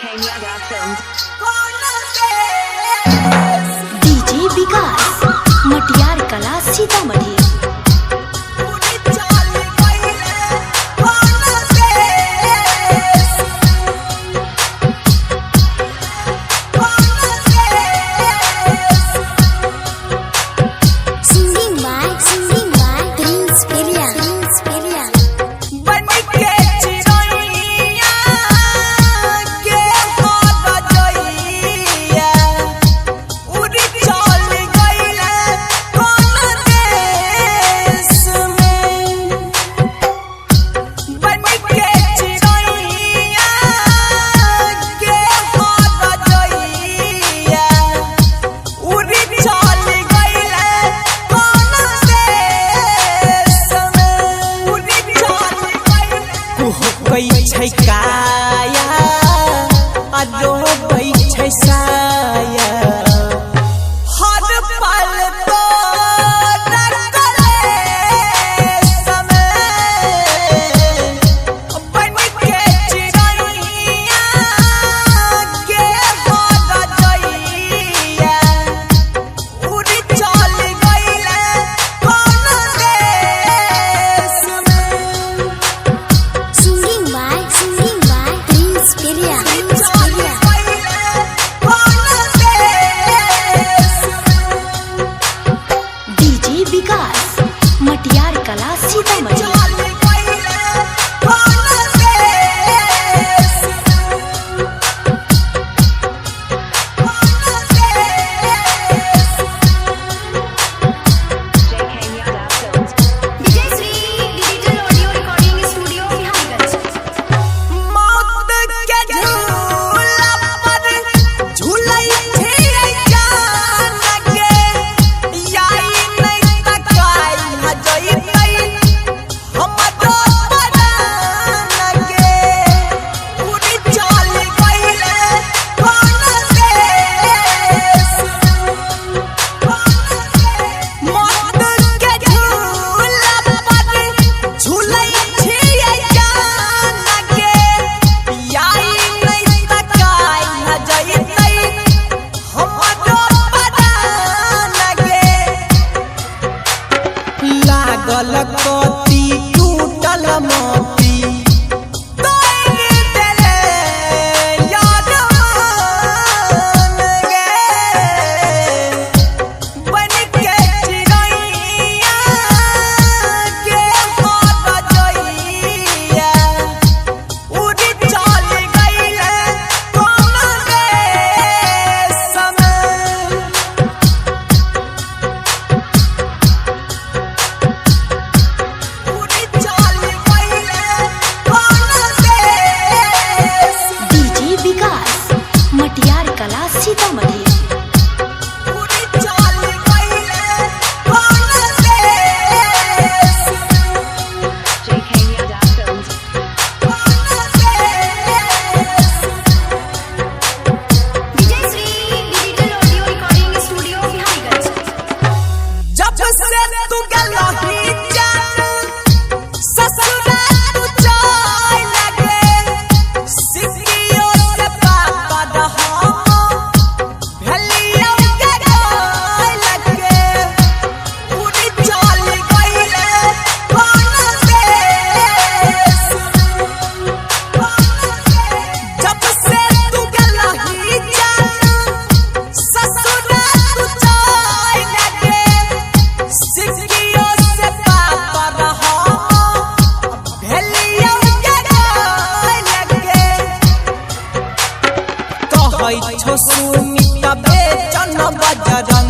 JK Yadav Films. DJ Vikas Matiyar Kala Sitamarhi. Singing by Prince Priya. Prince Priya. बन के चिड़ैया के हो बजैया, उड़ चल गइले कौन देश में। बन के चिड़ैया के हो बजैया, उड़ चल गइले कौन देश में। उड़ चल गइले कुहकै छै काया आ रोबै छै साया, हर पल तोरा कलेश में। बन के चिड़ैया के हो रजैया, उड़ चल गइले कौन देश में। Singing by Prince Priya. Prince Priya. DJ Vikas Matiyar Kala Sitamarhi. JK Yadav Films. Vijay Shri digital audio recording studio Bihariganj. मौत के झूला पर झूलै छियै जान के, याई नै तकाई हजैतै हमरो परान के। उड़ चल गइले कौन देश, मौत के झूला पर झूलै छियै जान के, याई नै तकाई हजैतै हमरो परान के। लागल कति टूटल मोती, तोड़ देले यार मान गे। बन के चिड़ैया के हो रजैया, उड़ चल गइले कौन देश में। उड़ चल गइले कौन देश, डीजे विकास मटियार कला सीतामढ़ी। उड़ चल गइले कौन देश, JK Yadav Films. कौन देश। Vijay Shri digital audio recording studio Bihariganj. जब से तू गलही जान ससुरा तू चल गे, सिकियो से पापा रहो भेलियो के गइल गे। उड़ चल गइले कौन देश, जब से तू गलही जान ससुरा तू चल गे, सिकियो से पापा रहो भेलियो के गइल गे। कहै छौ सुमित बेचन बजरंगी।